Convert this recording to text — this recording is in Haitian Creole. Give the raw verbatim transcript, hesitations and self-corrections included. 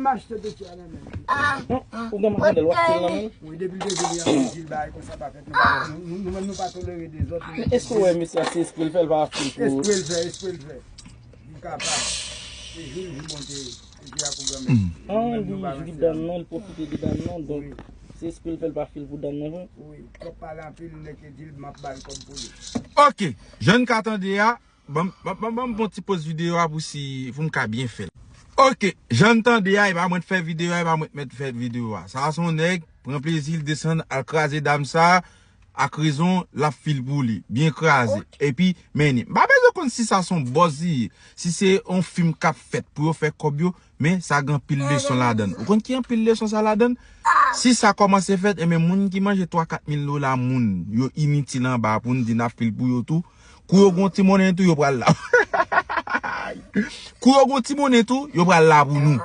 M achte dosye a nan men li. Ou gen makandèl w ap fil nan men l? Wi, depi l te vini an, di l bagay konsa pa fèt, nou pa, nou, nou, nou menm nou pa tolere dezòd. Men èske w wè mesye a se espre l fè l pa fil pou ou? Espre l fè, espre l fè. Li kapab. Se jou l jou monte, se jou a pou granmèt. An, li jwi dam nan, li pwofite de dam nan, donk se espre l fè l pa fil pou dam nan vre? Wi, twòp pale anpil, nèg te di l m ap ba l kòb pou li. Ok, jan n ka tande a, ban m, ban m, ban m, ban m bon ti poz videyo a pou si, pou m ka byen fè l. Ok, jan n tande a, e pa mwen t fè videyo a, e pa mwen t mèt fè videyo a. Sa a se yon nèg, pran plezi l desann, al kraze dam sa a, ak rezon, l ap fil pou li, byen kraze, epi mennen. M pa bezwen konn si sa se yon bòz li ye, si se yon fim k ap fèt pou yo fè kòb yo, men sa gen anpil leson ladan l. Ou konn ki anpil leson sa ladan l? Si sa kòmanse fèt, enben moun ki manje twa kat mil dola moun, yo initil anba pou n di n ap fil pou yo tou. Kou yo gon ti monnen tou, yo pral la. Kou yo gon ti monnen tou, yo pral la pou nou.